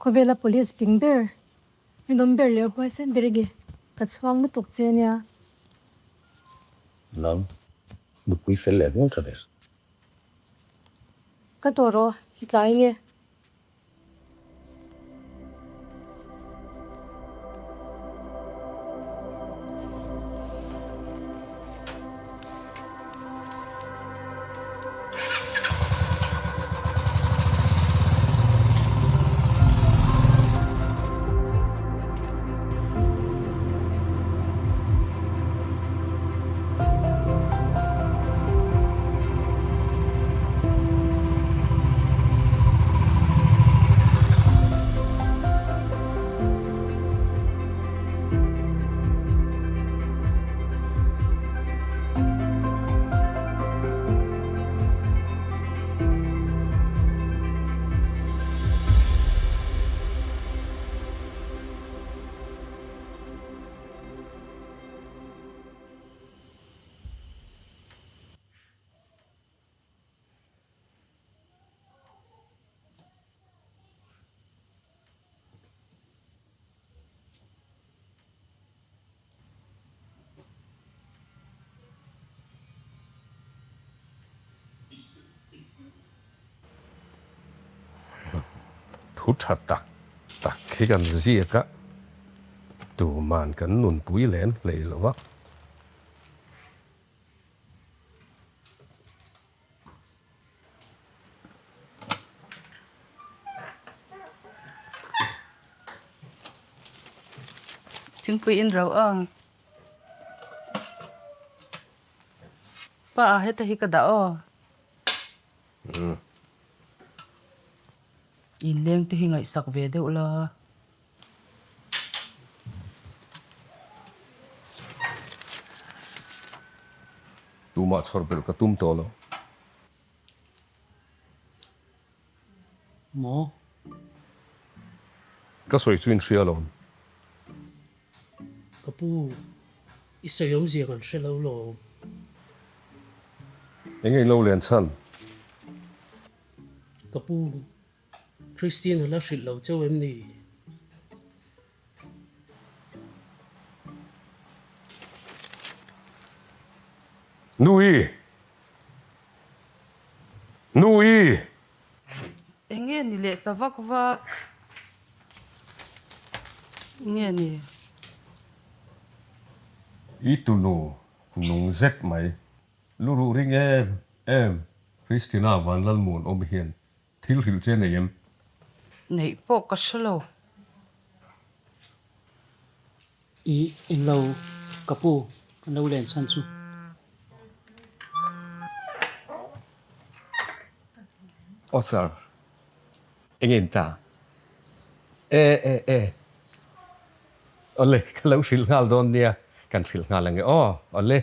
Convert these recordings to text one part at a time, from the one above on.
Khawvela police ping ber, rinawm ber leh huaisen ber i ni. Ka chhuang lutuk che ania. Nang, nupui fel leh hmel tha ber. Ka tawh rawh, i tlai nge? Thu tha tak tak hi kan ziak a, tuman kan nunpui lem hlei lo a. Thingpui in ro ang. Pa a heta hi ka dah aw. Inleng te hi ngaihsak ve deuh la. Tumah chhawr belh ka tum tawh lo. Maw? Ka sawi chu in hria alawm. Ka pu, i sawi awmzia kan hre lo lawm. Eng nge i lo len chhan? Ka pu, Christine a la hrilh lo cheu em ni? Nui! Nui! Eng nge ni leh ta vak vak? Eng nge ni? I tunu nung zet mai. Luruh ring em em Christina Vanlalmuan awm hian Thil hrilh che nei em? Neih pawh ka hre lo. I englo ka pu kan lo len chhan chu. Aw sir, enge in ta? E e e. Awle, ka lo hrilh nghal dawn nia, kan hrilh nghal ange aw, awle.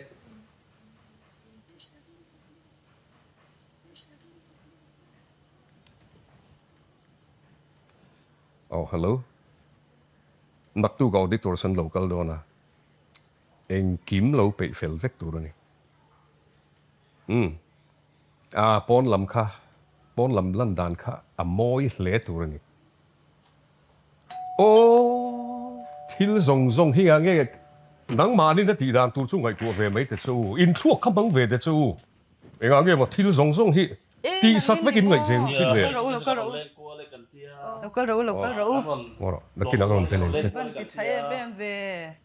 Oh hello. Naktuk auditors an lo kal dawn a, engkim lo peih fel vek tur a ni. Umm. Ah pawn lam kha, pawn lam lan dan kha a mawi hle tur a ni. Aw, thil zawng zawng hi a nge nangmahnin a tih dan tur chu ngaihtuah ve mai te chu, inthluak kha hmang ve te chu. Engah nge maw thil zawng zawng hi tihsak vekin ngaihzeng thin ve. Lo kal rawh u, lo kal rawh u, lo kal rawh u. Ngaw rawh, nakin ang rawn pe leng che. Kan ti tha em em ve.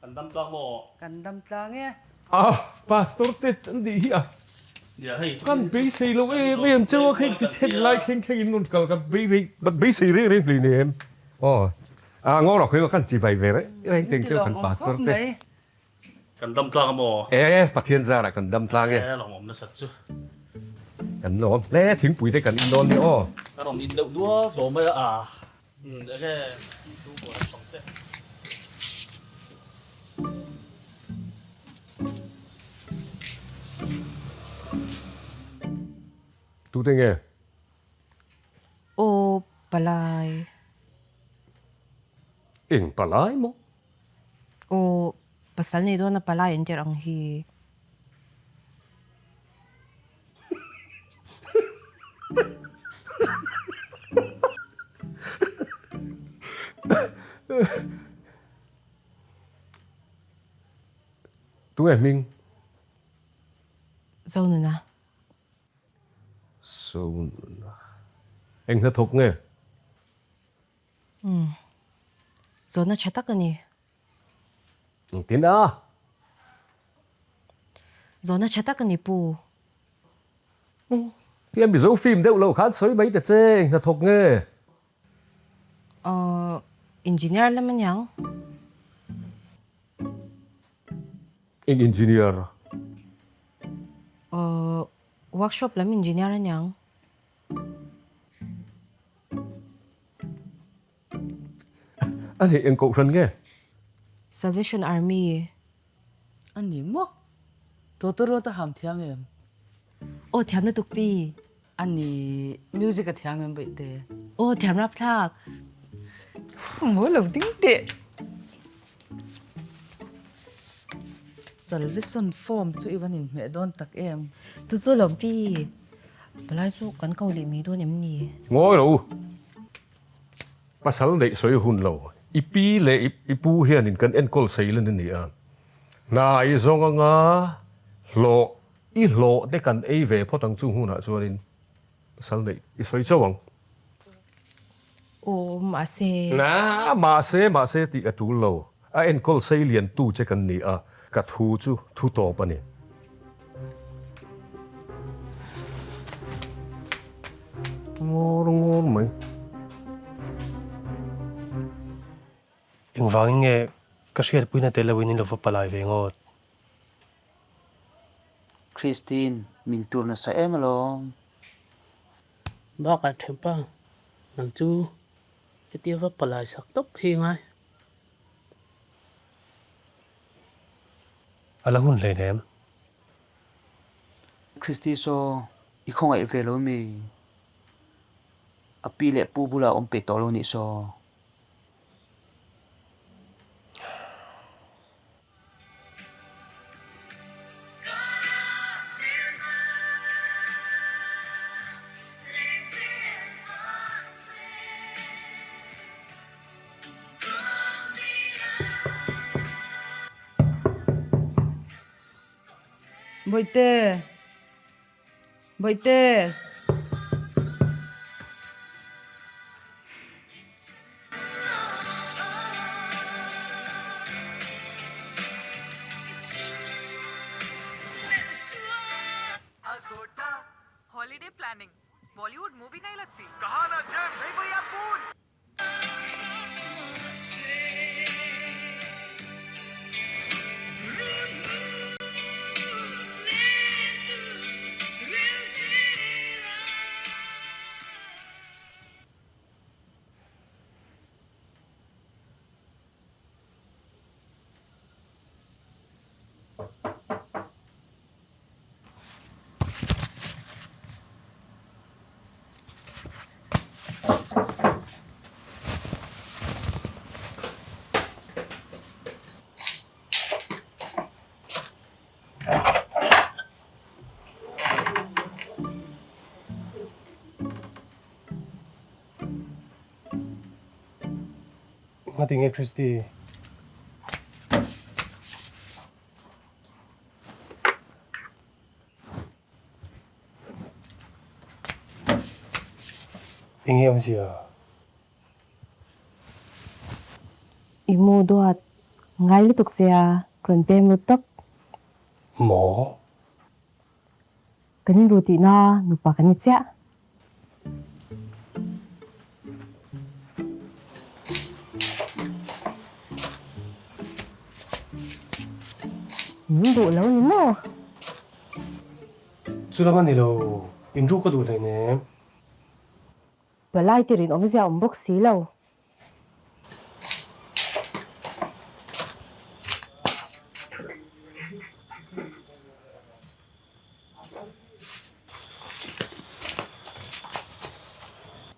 Kan dam tlang maw? Kan dam tlang e. A, Pastor te an tih hi a. Kan beisei lo em em cheu a, hei ti then lai thleng thleng in rawn kal kan beisei kan beisei reng reng hlei nei em. Aw, a ngaw rawh khawi kan chibai ve reng reng teng cheu kan Pastor te. Kan dam tlang a maw? E, Pathian zarah kan dam tlang e. E, lawmawm nasat chu. Kan lawm hle, thingpui te kan in dawn nia aw. Ka rawn in deuh dual hlawm mai a, enge chhungkua lam pang te. Tute nge? Aw, palai. Eng palai maw? Aw, pasal nei dawn a palai an tirh ang hi. Tunge hming? Zonuna. Zonuna. Eng hnathawk nge? Umm. Zawhna tha tak a ni. Engtin a? Zawhna tha tak a ni Pu. Tia Mizo film deuh loh khan sawi mai ta che, eng hnathawk nge? Aww, engineer lam a niang. Eng engineer? Aww, workshop lam engineer a niang. A nih eng kohhran nge? Salvation Army. A ni maw? Tawtawrawt a ham thiam em? Aw thiam lutuk pi. A ni, music a thiam em baihte? Aw thiam rapthlak. Maw lo ding teh. Salvation form chu i van inhmeh dawn tak em? Chu chu lo pi. Palai chu kan ko leh mai dawn em ni? Ngawi lo u. Pasal neih sawi hun lo. I pi leh i pu hianin kan enkawl sei lan a ni a. Hna i zawng anga hlawh i hlawh te kan ei ve phawt ang chung hunah chuanin pasal neih i sawi chauh ang. Aw, mahse. Na, mahse, mahse tih a tul lo. A enkawl sei lian tu che kan ni a, ka thu chu thu tawp a ni. Ngawr ngawr mai. Engvangin nge ka hriatpuina tel loin in lo va palai ve ngawt? Christine, min tur nasa em alawm. Bakah thianpa, nang chu hetia va palai sak tawp hi ngai. A la hun hleinem. Christy saw i khawngaih ve lo mi? A pi leh pu bulah awm peih tawh lo nih saw. Bawihte! Bawihte! Ngati nge Christy? Eng nge awmzia? I mu duat ngai lutuk che a, rawn pem lut tawp. Maw? Kan inru tihna nupa kan ni chiah. Min duh lo ni maw? Chu lam a ni lo, inru ka duh hleinem. Palai te rinawmzia awm bawk si lo.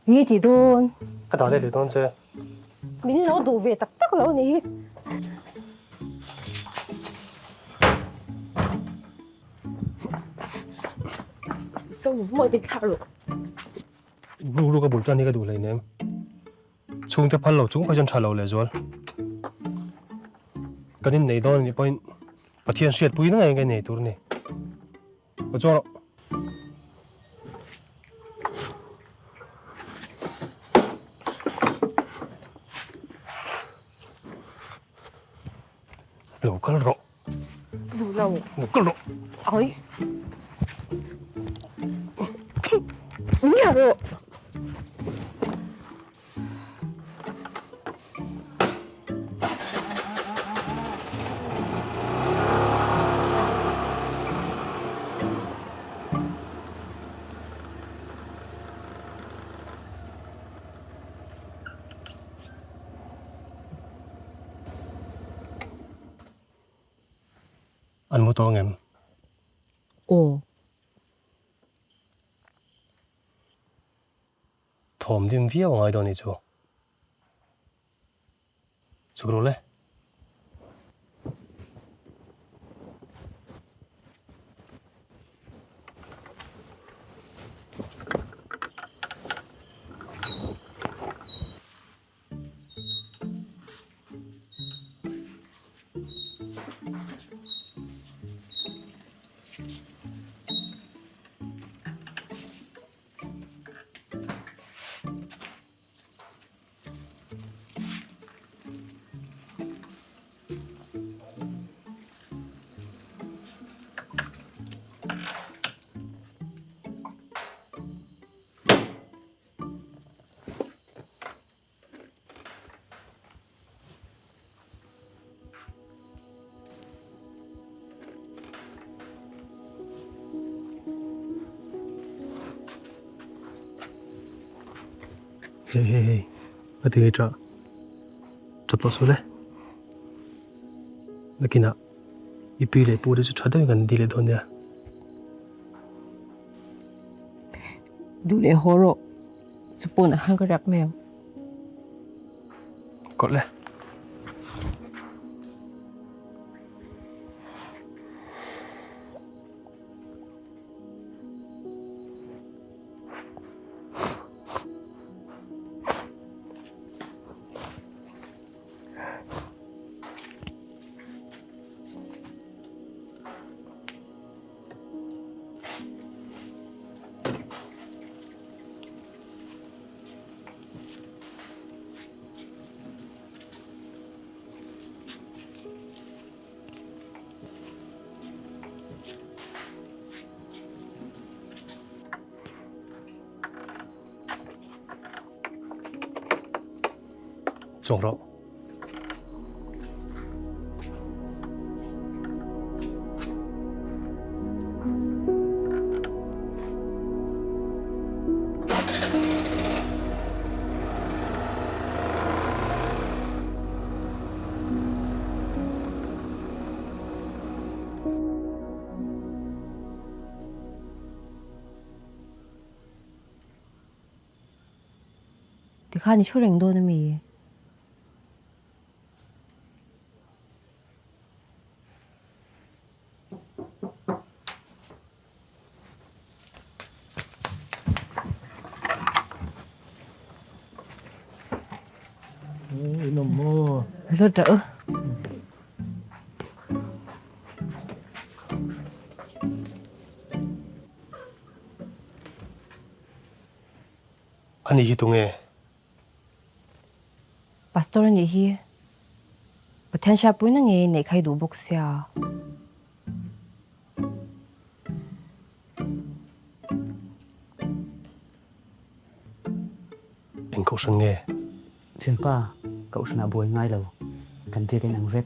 Ni ti dawn. Ka dah leh leh dawn che. Min lo duh ve tak tak lo ni hi. Zo mawi thlak rawh. Ruk ruk a bul tan hi ka duh hleinem. Chhungte phal lo chung phei chuan tha lo lehzual. Kan innei dawn anih pawhin Pathian hriatpui na ngei ka innei tur a ni. Aw chuang rawh. Lo kal rawh. Duh lo. Lo kal rawh. Oi. Nia rawh. An mu tawh angem? Aw. Thawm dim viau a ngai dawn nih chu. Chuk rawh le. Hei hei hei, ka ti ngei tah. Chawp tawh suh le. Nakinah i pi leh pu te chu tha deuhin kan dil leh dawn nia. Duh leh haw rawh, chu pawn a hang ka riak mai ang. Kawlh le. Chawng rawh. Tikhan i thu reng dawn ami? Zawt dah u. Ani hi tunge? Pastor anih hi Pathian hriatpuina ngei neih kha i duh bawk sia. Eng kohhran nge? Thianpa, kohhranah buai ngai lo, kan biak in ang vek.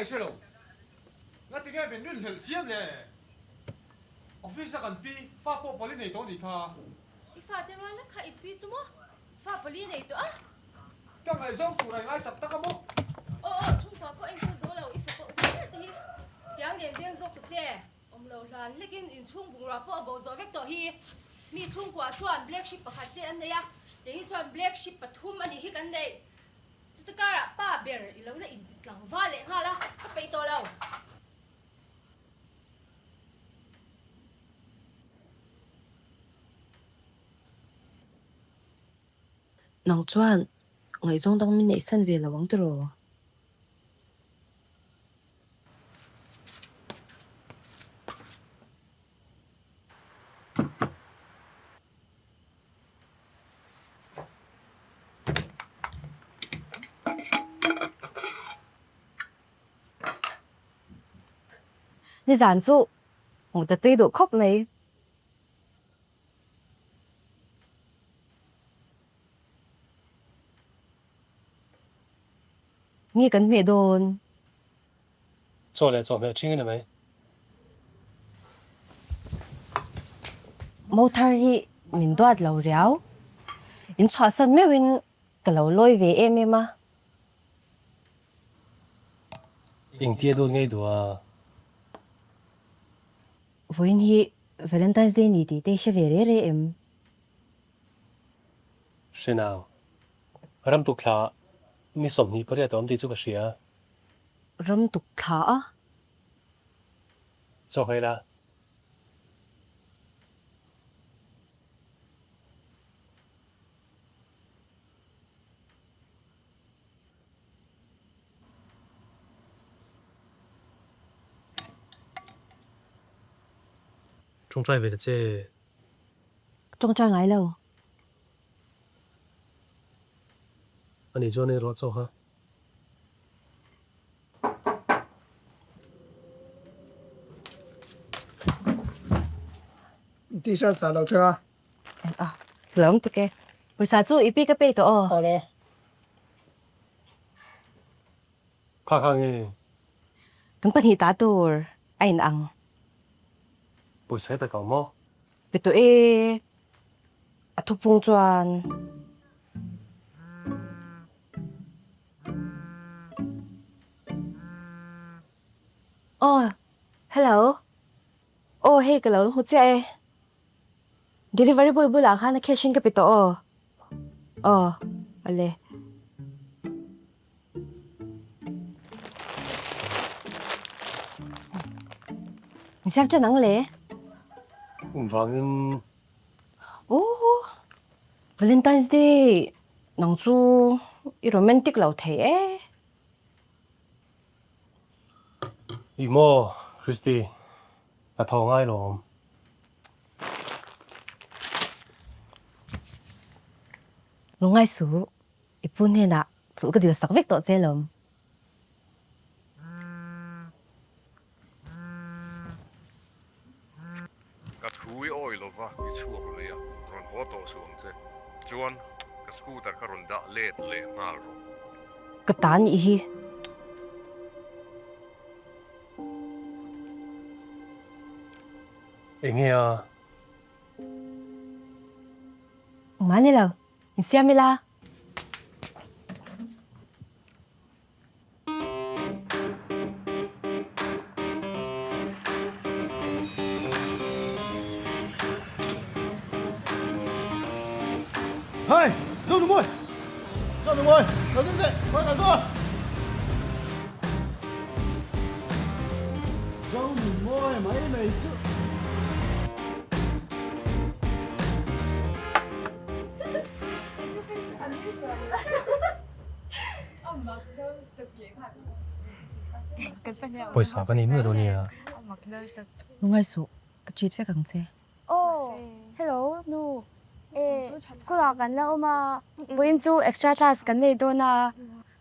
nge hre lo. Ngati nge min rinhlelh chiam le? Office a kan pi, fa pawh pali nei tawh a nih kha. I fate rual lek kha i pi chu maw? Fa pali nei tawh a. Ka ngaihzawng fur ai ngai tak tak a maw? Aw aw, chhungkua pawh enkawl zo lo, i fapa upa ber te hi tiang nen veng zawk ta che. Awm lo hlan hlekin inchhung bungrua pawh a bo zawh vek tawh hi. Mi chhungkua chuan black sheep pakhat te an nei a, keini chuan black sheep pathum a nih hi kan neih. Chuti karah pa ber i lo la inti tlangval leh nghal a, ka peih tawh lo. Nang chuan ngaihzawng dang min neihsan ve lo ang tiraw? Nizan chu hmuh ta tui duh khawp mai. Nge kan hmeh dawn? Chaw leh chawhmeh ṭhing a ni mai. Mo thar hi min duat lo riau. In chhuahsan meuhin ka lo lawi ve em em a. Engtia duat ngei duh a? Vawiin hi Valentine's Day ni tih te i hre ve re re em? Hre nau. Ram tukthla ni 28 a awm tih chu ka hria. Ram tukthla a? Chaw hei la. Tawngtai ve ta che. Tawngtai ngai lo. Ani chuan ei rawh chaw kha. T-shirt sa lo thleng a. A lawm tuk e. Pawisa chu i pi ka pay tawh aw. Awle. Kha kha nge. Kan pahnih ta tur a in ang. Pawisa hi tak ang maw? Pe tawh e. A thupung chuan. Aw hello. Aw hei ka lo hmu chiah e. Delivery boy bulah khan a cash in ka pe tawh aw. Aw ale. Ni siam chen ang le. Um vangin. Aw Valentine's Day nang chu i romantic lo thei e. Ih maw Christy, ka tho ngai lawm. Lungngai suh, i pu hnenah chulh ka dil sak vek tawh che lawm. Ka thu i awi lova i chhuak lui a, rawn haw tawh suh ang che. Chuan ka scooter kha rawn dah let leh nghal rawh. Ka ta nih hi. Enge a? Engmah ni lo, insiam ila. Hei, Zonumawi! Zonumawi, lo ding teh, khawi kal dawn? Zonumawi mai mai chu. Pawisa ka nei nuai dawn nia. Lungngai suh, ka treat vek ang che. Aw, hello nu. E, school ah kan la awm a, vawiin chu extra class kan nei dawn a,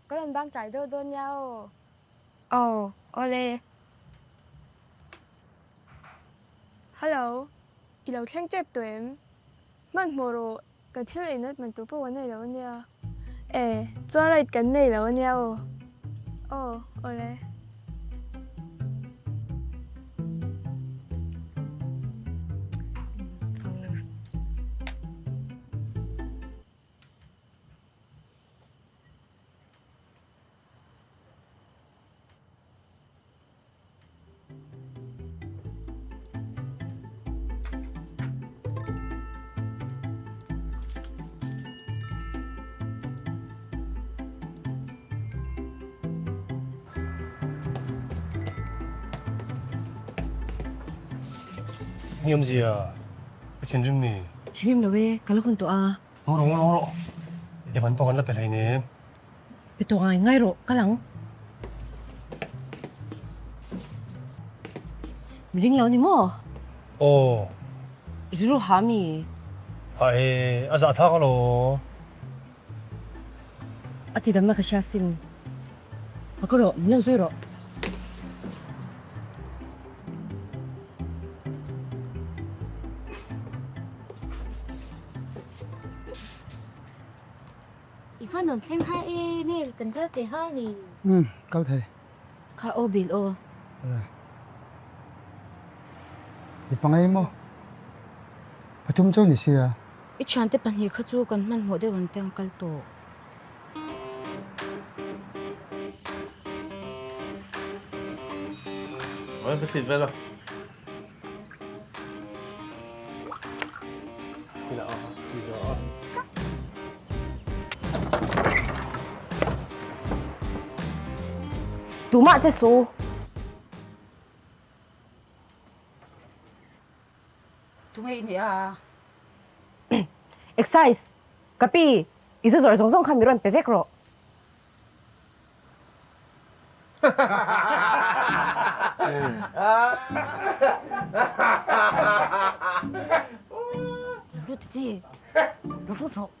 ka rawn bang tlai deuh dawn nia aw. Aw, awle. Hello, i lo thleng tep tawh em? Hmanhmawh rawh, kan thil ei nat man tur pawh kan nei lo ania. E, chuan ride kan nei lo ania aw. Aw, awle. Ni awmzia ka thinrim ni. Thinrim lo e, ka la hun tawh a. Ngaw rawh, ngaw rawh. Evan pawh kan la pe hlei nem. Pe tawh ngai ngai rawh, kal ang. Mi ring lo ni maw? Aw. I rilru ha mi? Ha e, a zah thak alaw. A ti damna ka hria sin. A ka rawh, min lo zui rawh. I va rawn thleng har e, mail kan kal thei har ni. Umm, kal thei. Kha aw bil aw. I pangai maw? Pathum chauh ni sia. I thiante pahnih kha chu kan hmanhmawh deuh an piang kal tawh. Oi, ka thlit vel a. Tumah che su. Tunge i nih a? Excise, Ka pi, i zu zawrh zawng zawng kha mi rawn pe vek rawh. Lo lut chi, lo lut rawh.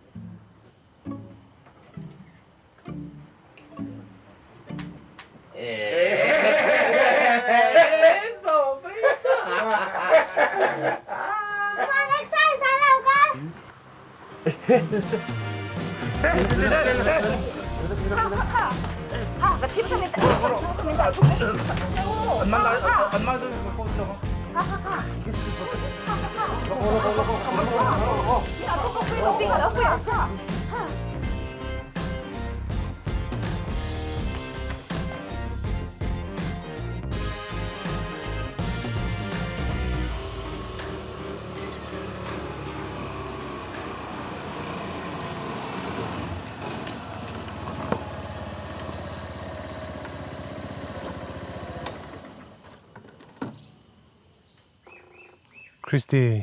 Christy,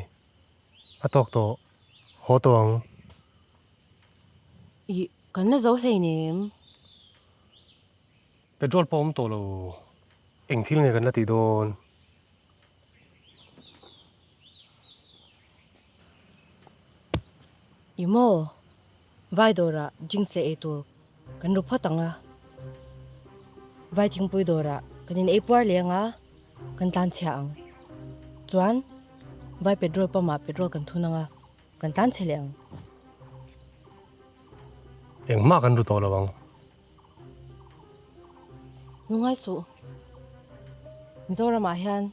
a tawk tawh, haw tawh ang. Ih, kan la zo hleinem. Petrol pawh awm tawh lo, eng thil nge kan la tih dawn? Ih maw, vai dawrah drinks leh eitur kan ru phawt ang a, vai thingpui dawrah kan in ei puar leh ang a, kan tlan chhia ang. Chuan, vai petrol pump ah petrol kan thun ang a, kan tlan chhe leh ang. Engmah kan ru tawh lo ang. Lungai suh. Mizoramah hian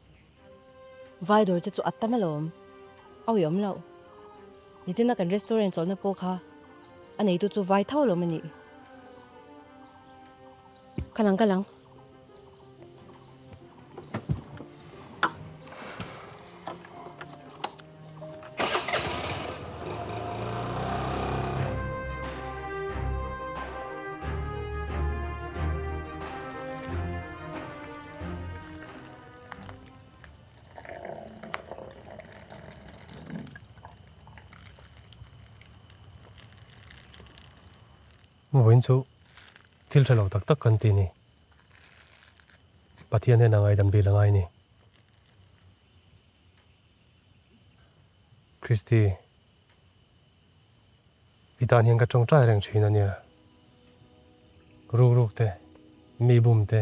vai dawr te chu a tam alawm. A uiawm loh. Nichina kan restaurant chawlhna pawh kha a neitu chu vai tho alawm a nih. Kal ang kal ang. Vawiin chu thil tha lo tak tak kan ti ni. Pathian hian a ngaidam bil a ngai ni. Christy, i tan hian ka tawngtai reng thin a nia. Ruk ruk te, mi bum te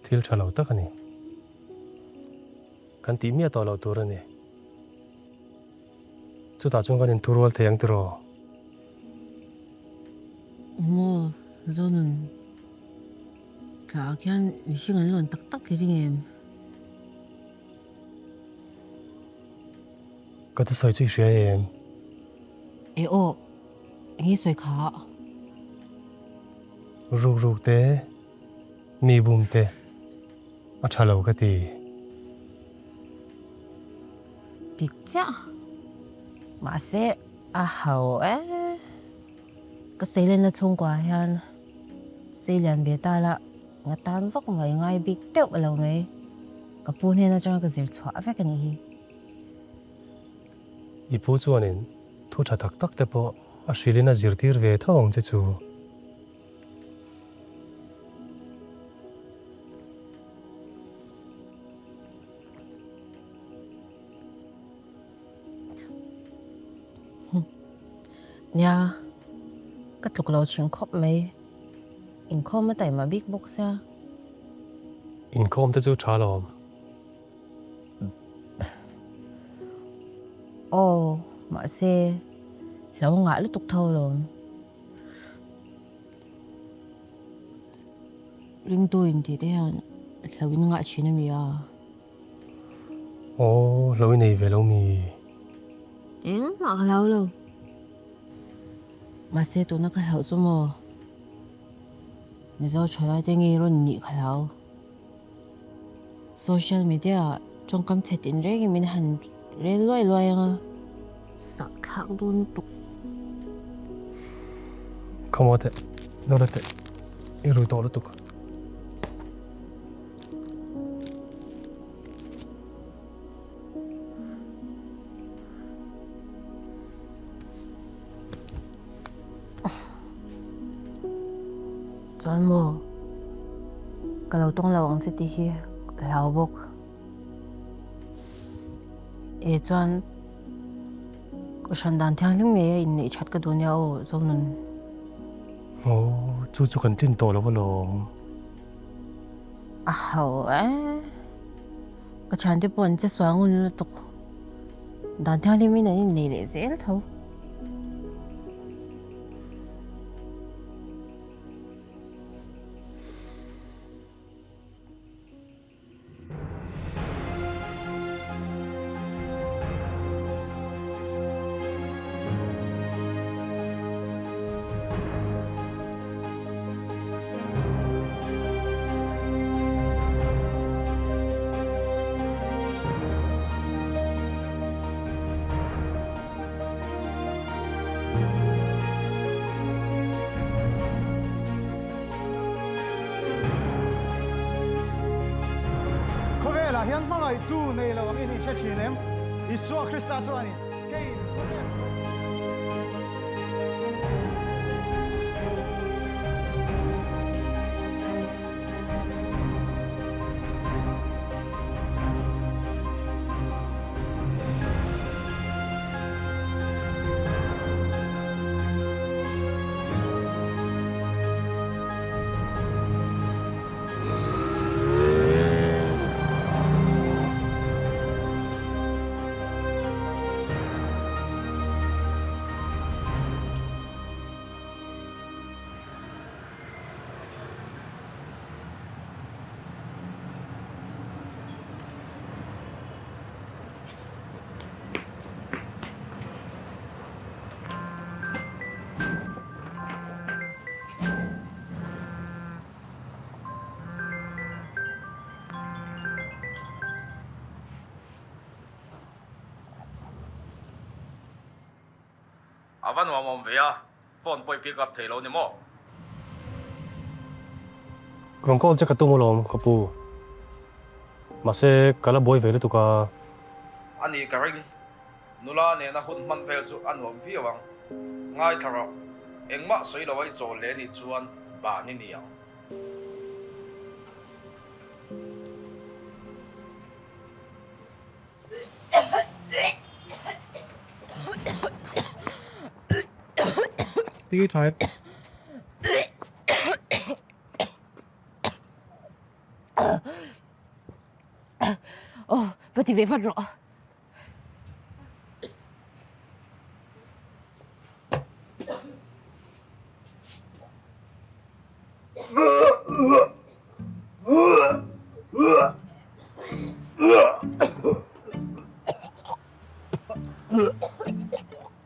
thil tha lo tak a ni. Kan tih miah tawh loh tur a ni. Chutah chuan kan inthurual thei ang tiraw? Maw, Zonun, thlaah khian mihring an lawn tak tak i ring em? Ka thusawi chu i hria em? E aw, eng i sawi kha? Ruk ruk te, mi bum te a tha lo ka ti. Dik chiah. Mahse, a hau e. Ka seilenna chhungkuaah hian seilian ve ta la, nga tan vak mai ngai bik deuh a lo mai. Ka pu hnen atanga ka zir chhuah vek a nih hi. I pu chuanin thu tha tak tak te pawh a hrilhin a zirtir ve tho ang che chu. Nia, ka tluk lo thin khawp mai. Inkhawm a taima bik bawk sia. Inkhawm te chu tha lo awm. Aw, mahse hlo ngah lutuk tho lawm. Ringtu intih te hian hlo in ngah thin a mi a? Aw, hlo i nei ve lo mi? Engmah ka hlau lo. Mahse tuna ka hlauh chu maw? Mizo thalaite ngei rawn nih ka hlau. Social media ah tawngkam chhe tin rengin min han rel luai luai ang a, sak thlak dawn tuk. Come on teh, no la teh, i rui tawh lutuk. Chuan maw, ka lo tawng lo ang che tih hi ka hlau bawk. E chuan kohhran dan thianghlim ngei a inneih that ka duh nia aw Zonun. Aw, chu chu kan tlin tawh lo alawm. A ho e. Ka thiante pawh an che sual ngun lutuk. Dan thianghlimin an innei leh zel tho. Khawvelah hian hmangaihtu nei lo angin i hre thin em? Isua Krista chuanin keiin khawvel A va nuam awm ve a, phone pawh i pick up thei lo ni maw? Rawn call che ka tum alawm ka pu. Mahse ka la buai ve lutuk a. A ni ka ring. Nula nena hun hman vel chu a nuam viau ang. Ngaithla rawh. Engmah sawi lo a i chawl leh nih chuan ban i ni ang. Tiki tha em? Aw, va ti ve vat rawh.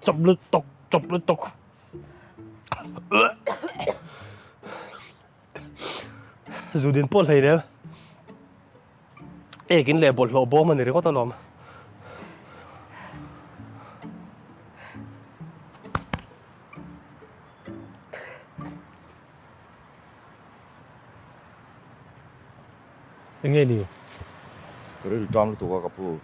Chawp lutuk, chawp lutuk. Zudin pawh hlei rel. Ekin leh bawlhhlawh bawm a ni ringawt alawm. Enge ni? Ka rilru ṭam lutuk a ka pu.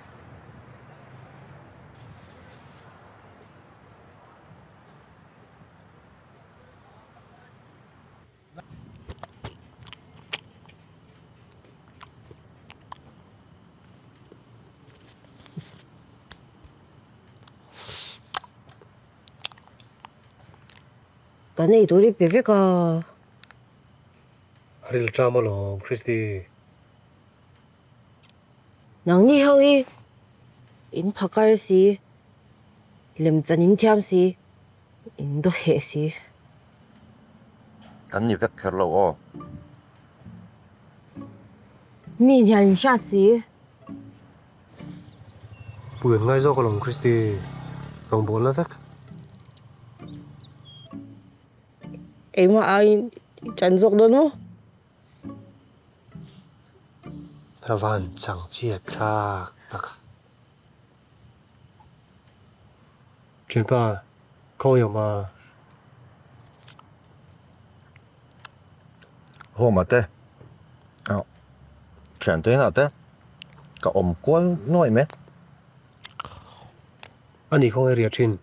Kan ei tur i pe vek a. A ril ṭam alawm Christy. Nangni ho hi in phakar si, lemchan in thiam si, in daw heh si. Kan ni vek kher lo aw. Mi hnial in hriat si. Pui an ngai zawk alawm Christy, rawngbawlna vek. Engmah aiin i ṭan zawk dawn maw? A van chang chiat thlak tak. Ṭhianpa, khawi awm a? Home ah te, ṭhiante inah te ka awm kual nuai mai. A ni khawnge riah ṭhin?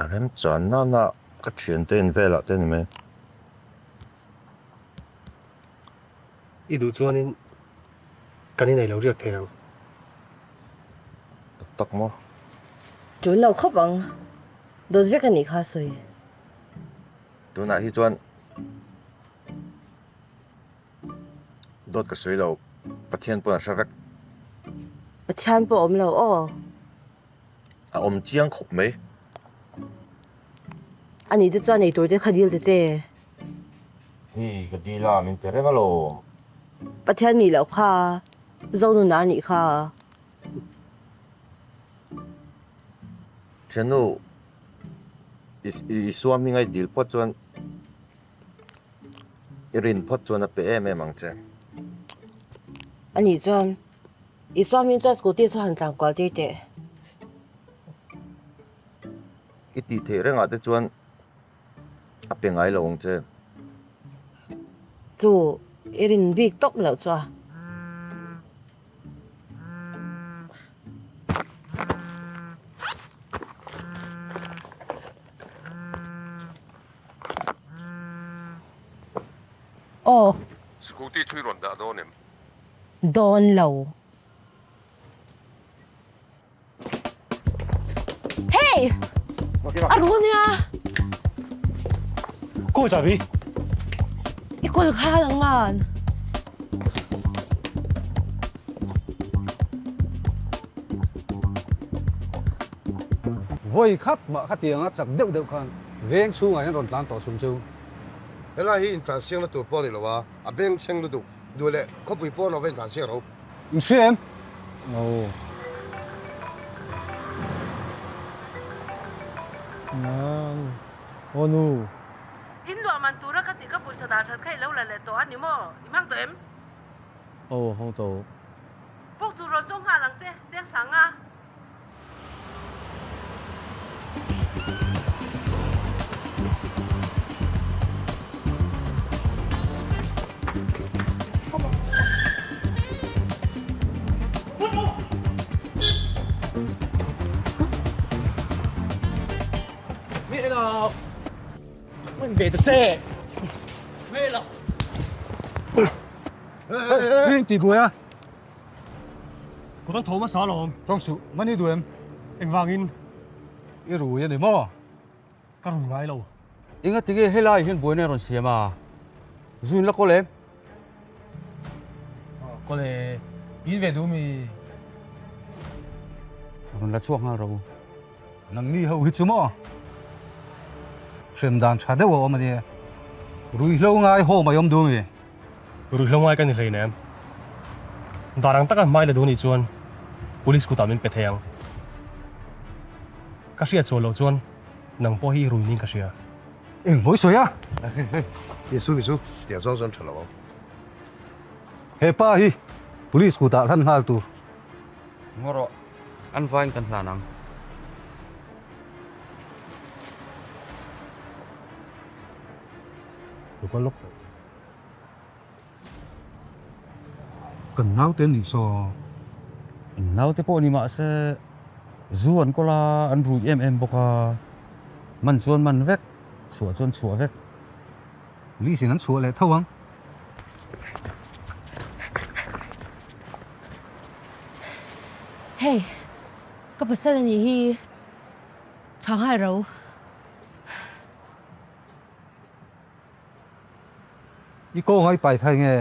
A remchan nana ka ṭhiante in velah te ni mai. I duh chuanin kan inei lo riak thei ang. Tak tak maw? Ṭul lo khawp ang. Dawt vek a nih kha sawi. Tunah hi chuan dawt ka sawi lo, Pathian pawn a hre vek. Pathian pawh a awm lo aw. A awm chiang khawp mai. A nih te chuan eitur te kha dil ta che. Hi ka dil a, min pe reng alawm. Pathian nih loh kha, Zonuna a nih kha. Thiannu, i suam hi ngaih dil phawt chuan i rin phawt chuan a pe em em ang che. A nih chuan i suamin chuan scooty chu han tlan kual tir teh. I tih theih rengah te chuan a pe ngai lo ang che. Chu i rin bik tawk loh chu a. Aw. Scooty chu i rawn dah dawn em? Dawn lo. Hey! A ru nia! Kawi chabi? I kawl kha lang man. Vawi khat mah kha tianga chak deuh deuh khan veng chhungah hian rawn tlan tawh sum chu. Helai hi intlansiang na tur pawh a ni lo a, a beng chheng lutuk. Duh leh khawpui pawh lo va intlansiang ro. In hria em? Aw. Nang. Aw nu. In luah man tura ka tih ka pawisa dah that kha i lo la leh tawh a ni maw? I hmang tawh em? Aw, hmang tawh. Puk tur rawn zawng nghal ang che, Cheng Sanga. Ti buai a. Kut an tho hmasa alawm. Tawng suh, mani duh em? Engvangin i rui a ni maw? Ka rui ngai lo. Enga tinge helai hian buaina a rawn siam a? Zun la kawl em? Kawl e, in ve duh mi? Rawn la chhuak nghal rawh u. Nangni ho hi chu maw? Hrem dan tha deuh a awm a nia. Ruihhlo ngai haw mai awm duh mi? Ruihhlo ngai ka ni hleinem. Dar ang taka hmai la duh nih chuan Police kutah min pe thei ang. Ka hriat chhuah loh chuan nang pawh hi i rui niin ka hria. Eng mawi sawi a? Isu Isu, tiang zawng chuan tha lo ang. He pa hi Police kutah hlan nghal tur. Ngaw rawh, an vain kan hlan ang. Lo kal lawk tawh. Kan naute an nih saw. An naute pawh ni mah se zu an kawl a, an rui em em bawk a, man chuan man vek, chhuah chuan chhuah vek. Police in an chhuah leh tho ang. Hei, ka pasal a nih hi, chhang hai ro. I kawng a i pai phai nge?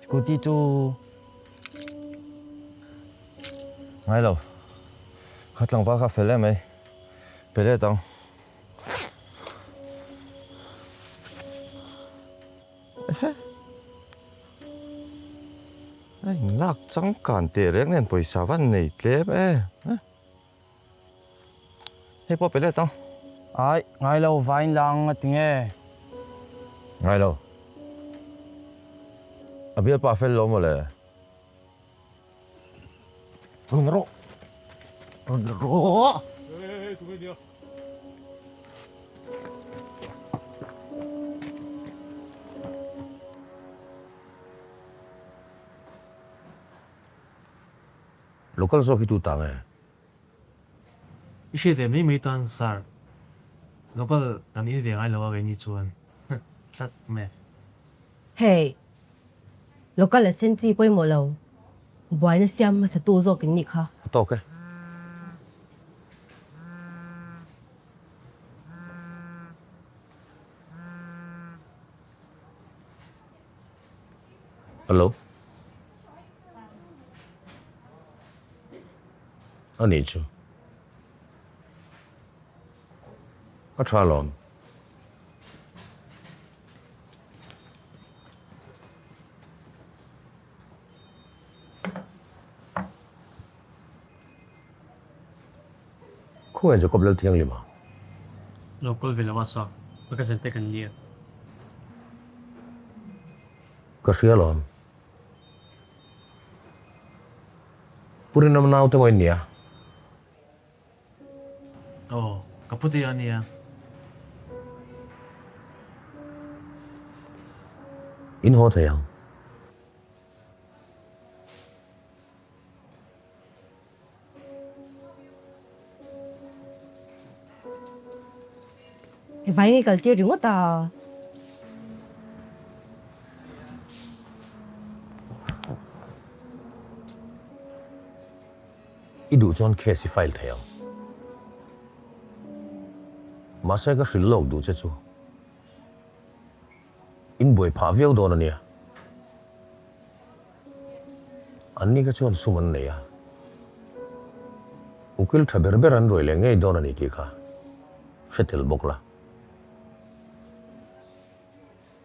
Scooty chu Ngai lo. Kha tlangval kha fel em mai. Pe let ang. A inlak changkan teh reng nen pawisa van nei tlem e. Hei pawh pe let ang. Ai, ngai lo, vain la ang a ti nge? Ngai lo. A bialpa fel lo maw le? Rawn rawh. Rawn rawh. Hey, tu nge nia? Local zawk hi tu ta nge? I hriat ve mai mai tan sir. Local kan in ve ngai lo a keini chuan tlat mai. Hey. Local a sen chi pawimawh lo. Buaina siam hmasa tu zawk in nih kha. A tawk e. Hello. A nih chu. A tha alawm. Khawngaih Jacob Lalthianglima. Lo kawl ve lo a saw ka cousin te kan nia. Ka hria alawm. Pu Rinawm naute maw in nia? Aw, ka pu te a nia. In haw thei ang. I vai ngei kal tir ringawt a. I duh chuan case i file thei ang. Mahse ka hrilh lawk duh che chu in buai phah viau dawn a nia. Anni kha chuan sum an nei a, ukil tha ber ber an ruai leh ngei dawn a ni tih kha hre tel bawk la.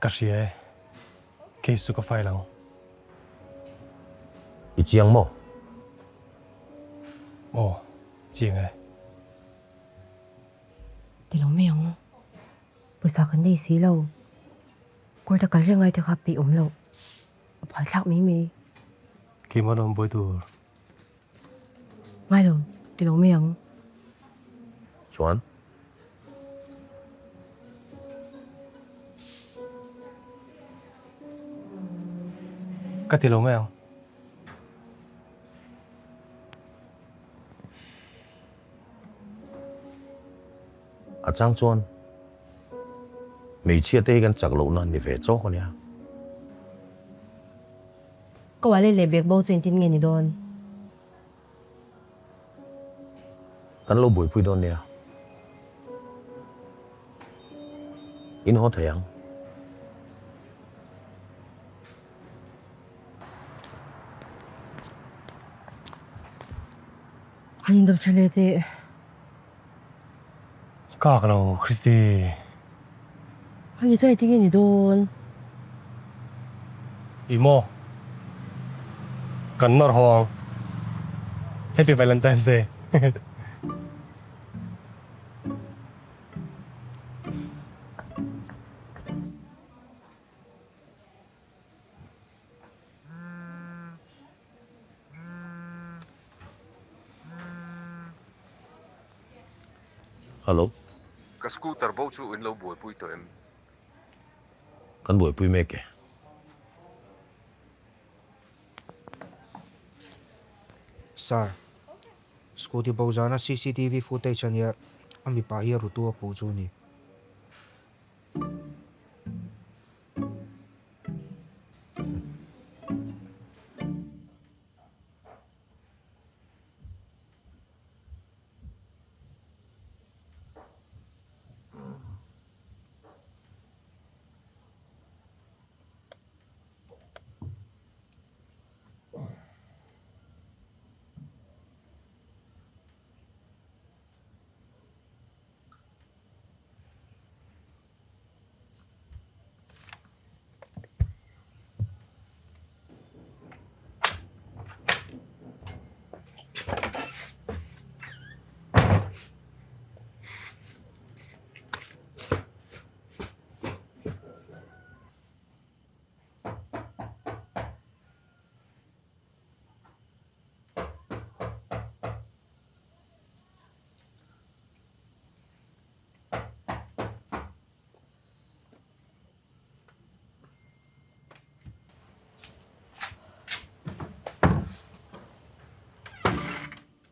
Ka hria e, case chu ka file ang. I chiang maw? Aw, chiang e. Ti lo mai ang, pawisa kan nei si lo. Court a kal reng ai te kha peih awm loh. A buai thlak mai mai. Keimah lo an buai tur. Ngai lo, ti lo mai ang. Chuan? Ka ti lo mai ang. A chang chuan hmeichhia te hi kan chak lohna an ni ve chawk a nia. Ka wallet leh bag bo chu engtin nge ni dawn? Kan lo buaipui dawn nia. In haw thei ang. Han indawp tha leh teh. Kak lo Christy. Ani chuan engtin nge ni dawn? I maw? Kan nawr haw ang. Happy Valentine's Day. Hello. Ka scooter bo chu in lo buaipui tawh em? Kan buaipui mek e. Sir, scooty bo zana cctv footage a nia, a mipa hi a rutu a puh chu a ni.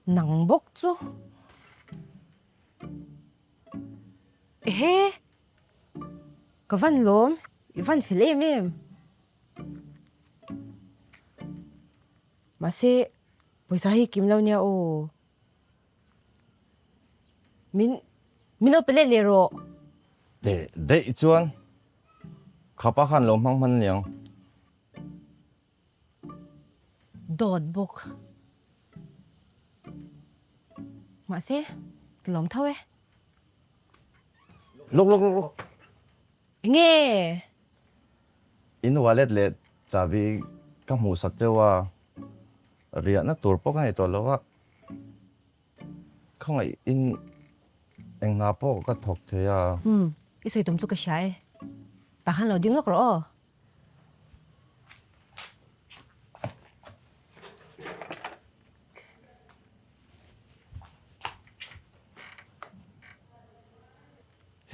Nang bawk chu. Ehe! Ka van lawm, i van fel em em. Mahse, pawisa hi kim lo nia aw. Min, min lo pe let leh rawh. Teh daih chuan khapa khan lo hmang hman aniang. Dawt bawk. Mahse, ka lawm tho e. Lawk lawk lawk lawk. Enge? In wallet leh chahbi ka hmuh sak cheu a, riahna tur pawh ka nei tawh lo a, khawngaih in eng hna pawh ka thawk thei a. Umm, i sawi tum chu ka hria e. Tah khan lo ding lawk rawh aw.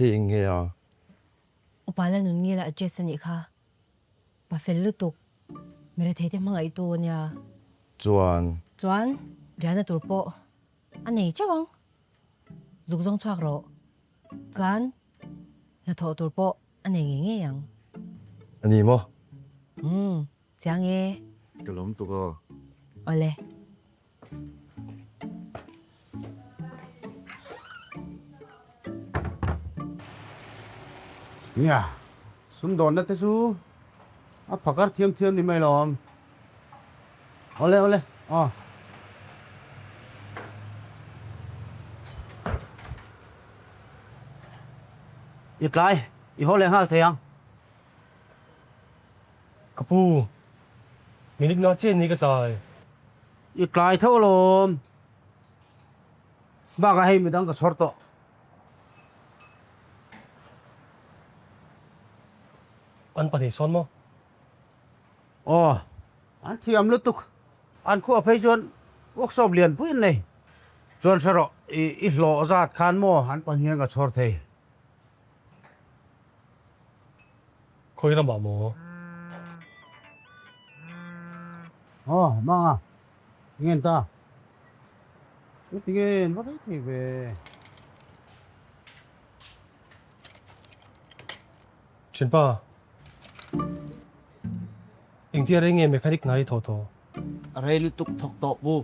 Hei eng nge a? Upa la nun ngila address a nih kha. Pa fel lutuk. Mi rethei te hmangaihtu a nia. Chuan. Chuan riahna tur pawh a nei teuh ang. Zuk zawng chhuak rawh. Chuan hnathawh tur pawh a nei ngei ngei ang. A ni maw? Umm, chiang e. Ka lawm tuk aw. Awle. Nia, sumdawnna te chu a phakar thiam thiam ni mai lawm. Awle awle aw. I tlai, i haw leh nghal thei ang. Ka pu, minute nga chiah ni ka tlai. I tlai tho alawm. Bakah hei midang ka chhawr tawh. An pahnih sawn maw? Aw, an thiam lutuk. An khuah phei chuan workshop lian pui an nei. Chuan hre rawh, i hlawh zat khan maw an pahnih an ka chhawr thei. Khawi ramah maw? Aw, manga. Ngen ta. Tinge va rei thei ve. Thinpa, engtia rei nge mechanic hna hi thawh tawh? A rei lutuk thawk tawh pu.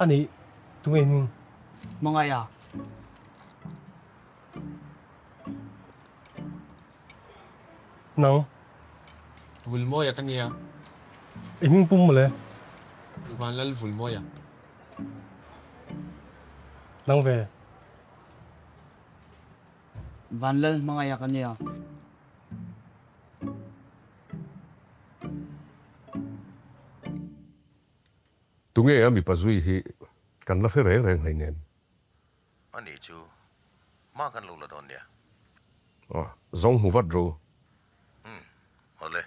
A nih, tunge hming? Hmangaih a. Nang. Vulmawia ka nia. I hming pum mawle. Vanlal Vulmawia. Nang ve. Vanlal Hmangaia ka nia. Tunge a mipa zui hi kan la hre reng reng hleinem. Ani chu hma kan lo la dawn nia. Aw, zawng hmu vat ru. Umm, awle.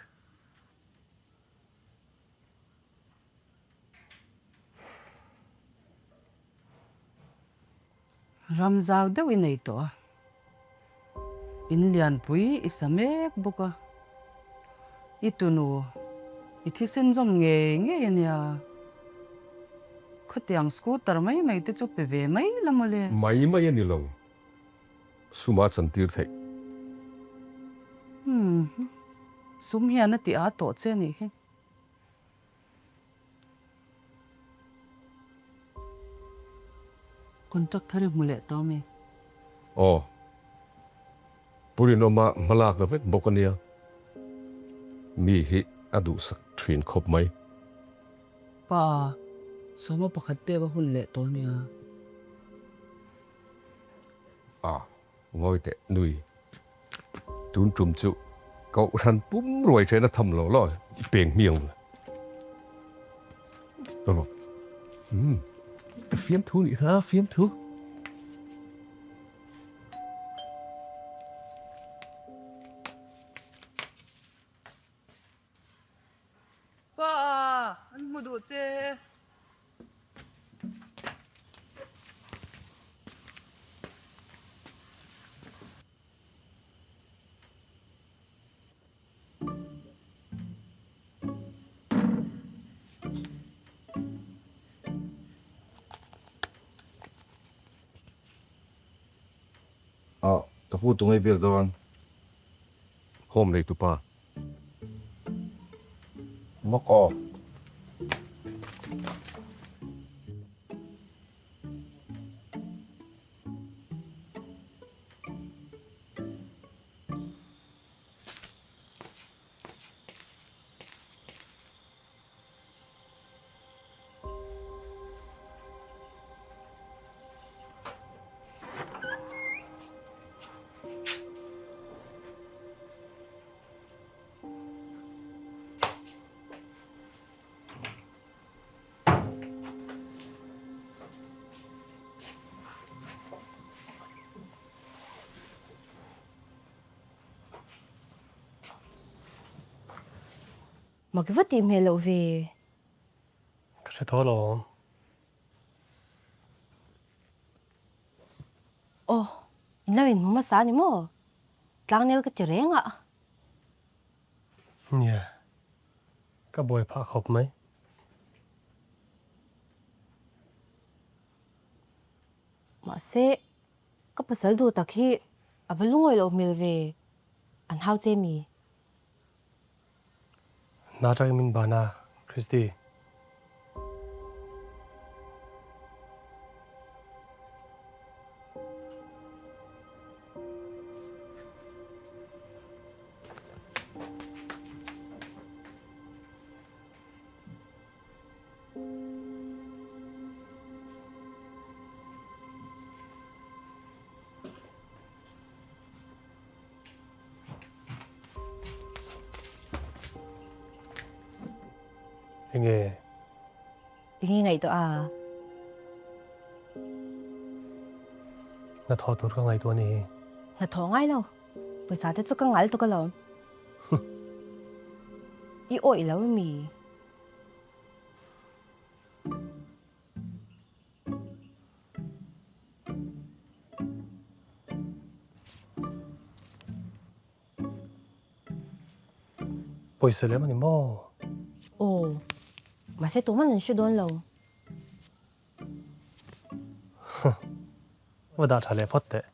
Ram zau deuh i nei tawh a, in lianpui i sa mek bawk a, i tunu. I thisen zawm ngei ngei a nia. Khawtiang scooter mai mai te chu pe ve mai la mawle. Mai mai a ni lo. Suma chantir theih. Umm. Sum hian a ti a tawh che a nih hi. Contract thar i hmu leh tawh ami? Aw. Pu Rinawma hmalakna vek bawk a nia. Mi hi a duhsak thin khawp mai. Pa, sawma pakhat pek a hun leh tawh a nia. A, ngawi teh nui. Tun tum chu Kohhran pum ruai then a tham lo law i peng hmiang la. Tawh umm fiamthu nih kha fiamthu. Pa, an hmu duh che. Ah, ka pu tunge biak dawn. Home nei tupa. Mak aw. Mak va tih hmel loh ve. Ka hre tho alawm. Aw, in lo inhmu hmasa a ni maw? Tlangnel ka ti reng a. Nia, ka buai phah khawp mai. Mahse, ka pasal duh tak hi a va lungawi loh hmel ve, an hau che mi? Hna atangin min ban a, Christy. Enge? Enge ngaihtuah a? Hnathawh tur ka ngaihtuah a ni hi. Hnathawh ngai lo. Pawisa te chu ka ngal tuk alawm. I awih lo mi? Pawisa lem a ni maw? Aw, mahse tuman an hre dawn lo. Huh, va dah tha leh phawt teh.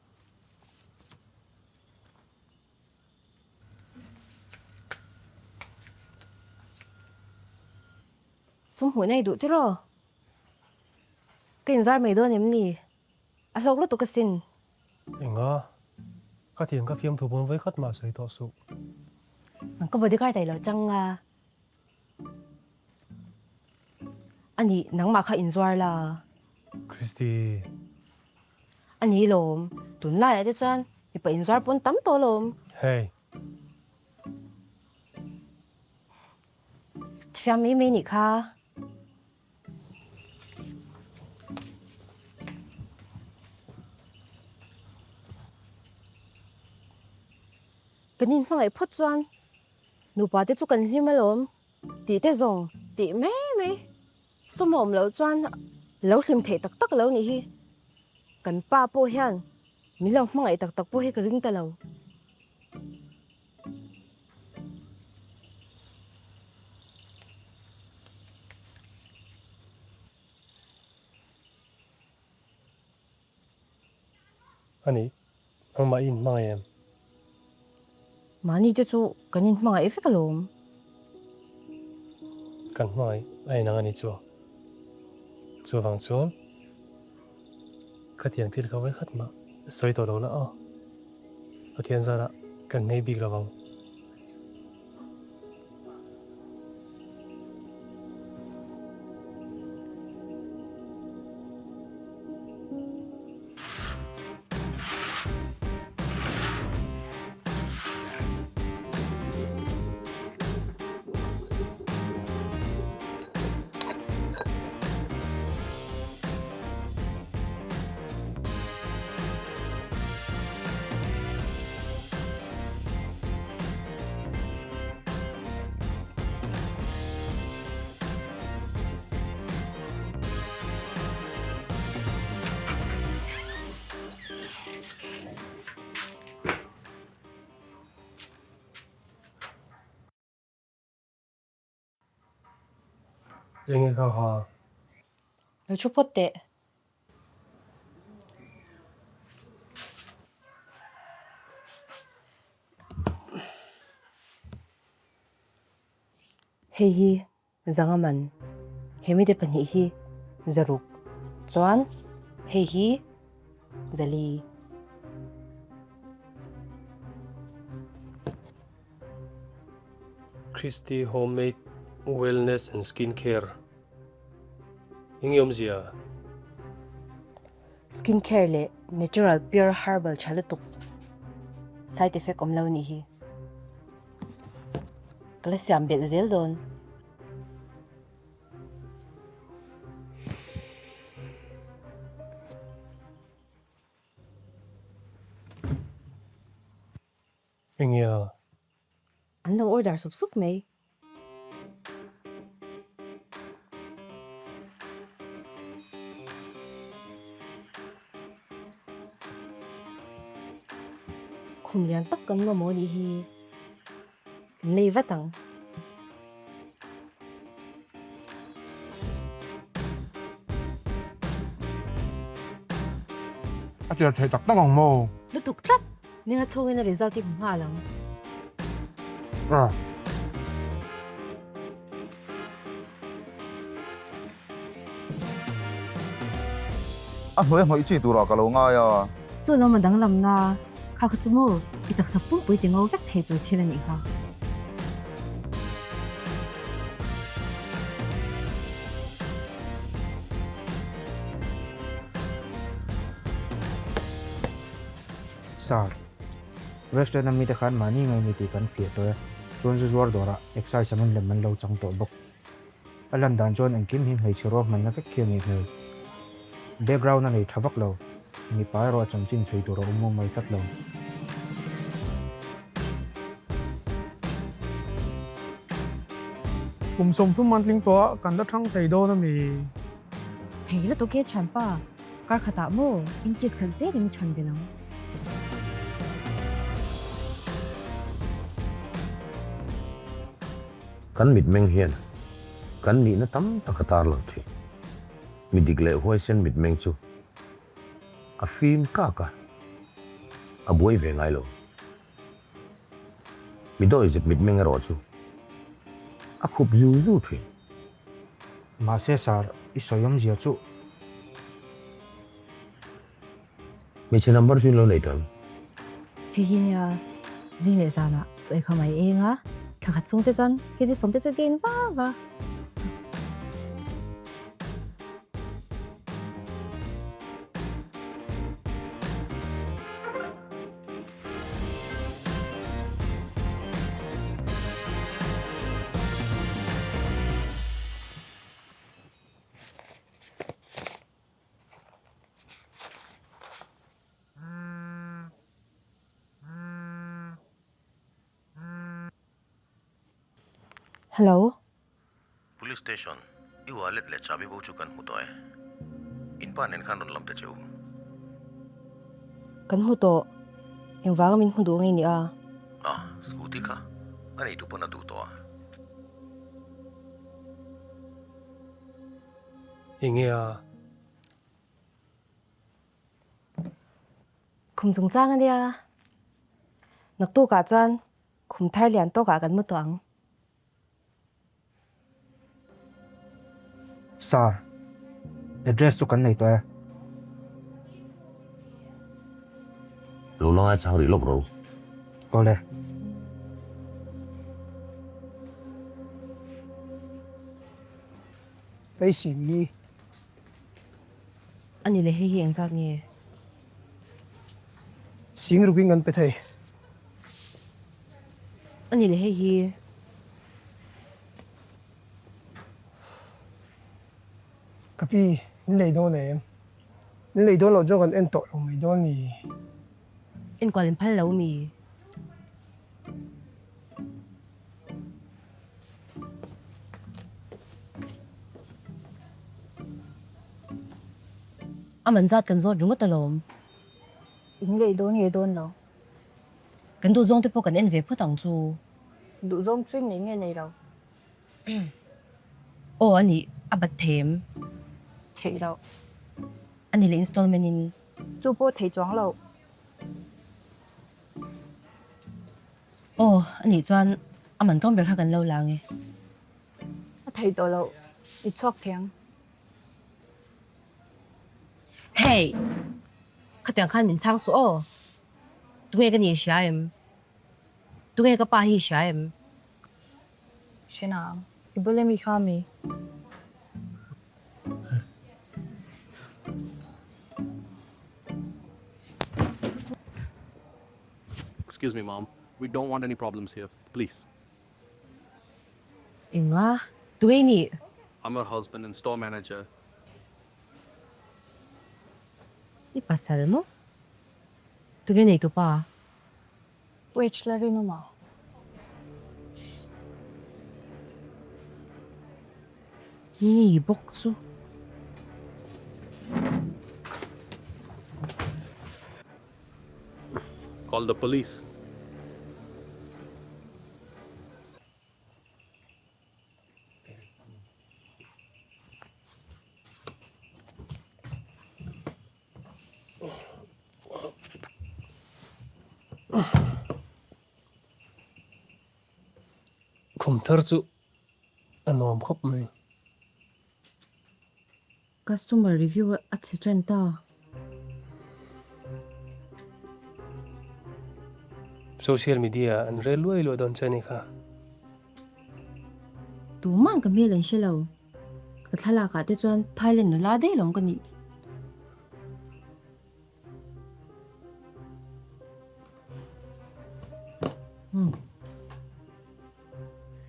Sum hmuh nei duh tiraw? Ka inzar mai dawn em ni? A hlawk lutuk asin. Enga? Ka thiam ka fiamthu pawn vawikhat mah sawi tawh suh. Nang ka bodyguard ai lo chang a. A nih, nangmah kha inzuar la. Christy. A ni lawm, tunlaiah te chuan mipa inzuar pawn tam tawh lawm. Hey. Thiam mai mai nih kha. Kan inhmangaih phawt chuan nupa te chu kan hlim alawm tih te zawng tih mai mai. Sumawm loh chuan lo hlim theih tak tak lo nih hi. Kan pa pawh hian min lo hmangaih tak tak pawh hi ka ring ta lo. Ani, nangmah i inhmangaih em? Mahni te chu kan inhmangaih vek alawm. Kan hmangaih a inang a ni chu. Chuvang chuan khatiang thil kha vawikhat mah sawi tawh lo la aw. Pathian zarah kan nghei bik lo vang. Enge ka ha? Lo thu phawt teh. Hei hi zanga man, he mite pahnih hi zaruk, chuan hei hi zali. Christy Homemade Wellness and Skin Care Eng i awmzia? Skin care leh natural pure herbal tha lutuk side effect awm lo nih hi. Ka la siam belh zel dawn. Enge a? An lo order sup sup mai. Khum lian tak kan mamawh anih hi. Kan lei vat ang. A tir thei tak tak ang maw? Lutuk tlat! Ninga chhungin a result hi hmu nghal ang. Ah. A hnuai a hnawih chi turah ka lo ngai a. Chu lawm a danglamna kha kha chu maw i taksa pumpui ti ngo vek thei tur thil a nih kha. Sir, restaurant a mite khan mahni ngai ni tih kan fiah tawh e, chuan zu zuar dawrah excise a man lem an lo chang tawh bawk. A lan dan chuan engkim hi hmeichhe ruahmanna vek khi a nih hmel. Background a nei tha vak lo, mipa erawh a chanchin chhui tur a awm mumal tlat lo. Kum 30 an tling tawh a, kan la thang thei dawn a mi? Thei la tawk e thianpa, kar khatah maw inches khat zelin i chhan belh ang. Kan mitmeng hian kan nihna tam tak a tar lang thin. Mi dik leh huaisen mitmeng chu a fim kak a, a buai ve ngai lo. Mi dawizep mitmeng erawh chu a khup zu zu thin. Mahse sir, i sawi awmzia chu. Hmeichhe number chu in lo nei tawh em? Hei hi nia zing leh zanah chaw ei kha mai eng a, thla khat chhung te chuan kg 10 te chu gain va va. Hello. Police station, i wallet leh chahbi bo chu kan hmu tawh e. In pa nen khan rawn lam ta che u. Kan hmu tawh. Engvanga min hmu duh ngei nia? Ah, scooty kha a neitu pawn a duh tawh a. Enge a? Khum chungchang a nia. Naktukah chuan khum thar lian tawkah kan mu tawh ang. Sir, address chu kan nei tawh e. Lo la ngai chang rih lawk ro. Awle. Beisei mi. A ni le hei hi engzat nge? Sing rukin kan pe thei. A ni le hei hi. Ka pi, min lei dawn em? Min lei dawn loh chuan kan en tawh lo mai dawn mi? Enkual in phal lo mi? A man zat kan zawt ringawt alawm. In lei dawn nge dawn lo? Kan duhzawng te pawh kan en ve phawt ang chu. Duhzawng chu in nei nge nei lo? Aw a nih, a bat thei em? Theih loh. A ni leh installment in. Chu pawh thei chuang loh. Aw, a nih chuan a man tlawm ber kha kan lo la ang e. A thei tawh loh, i chhuak thei ang. Hey! Khatiang khan min chhang suh aw. Tunge ka ni i hria em? Tunge ka pa hi i hria em? Hre nang, i bul emi kha mi? Excuse me mom, we don't want any problems here, please. Enga, tunge i nih? I'm her husband and store manager. I pasal maw? Tunge nei tu pa? Wage la rin awm a. Ni bawk chu. Call the police. Khum thar chu a nuam khawp mai. Customer review a chhe tan ta. Social media an rel luai luai dawn che a ni kha. Tuman ka hmel an hre lo. Ka thlalak ah te chuan Thailand nula daih lawm ka nih.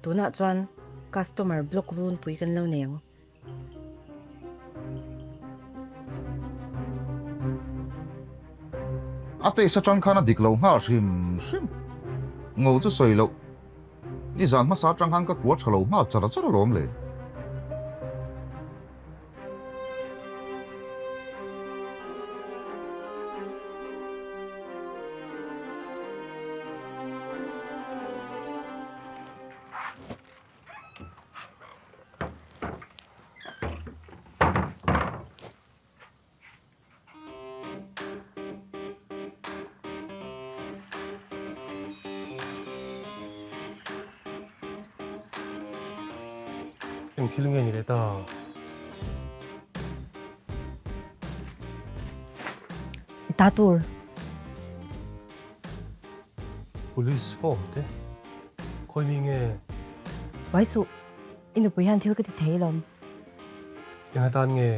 Tunah chuan customer block runpui kan lo nei ang. A taste atang khan a dik lo nghal hrim hrim. Ngo chu sawi loh. Nizan hmasa atang khan ka kua tha lo nghal char char alawm le. Eng thil nge ni leh ta? Ta tur. Police form te khawi mi nge? Vai suh, i nupui hian thil ka ti thei lawm. Eng atan nge?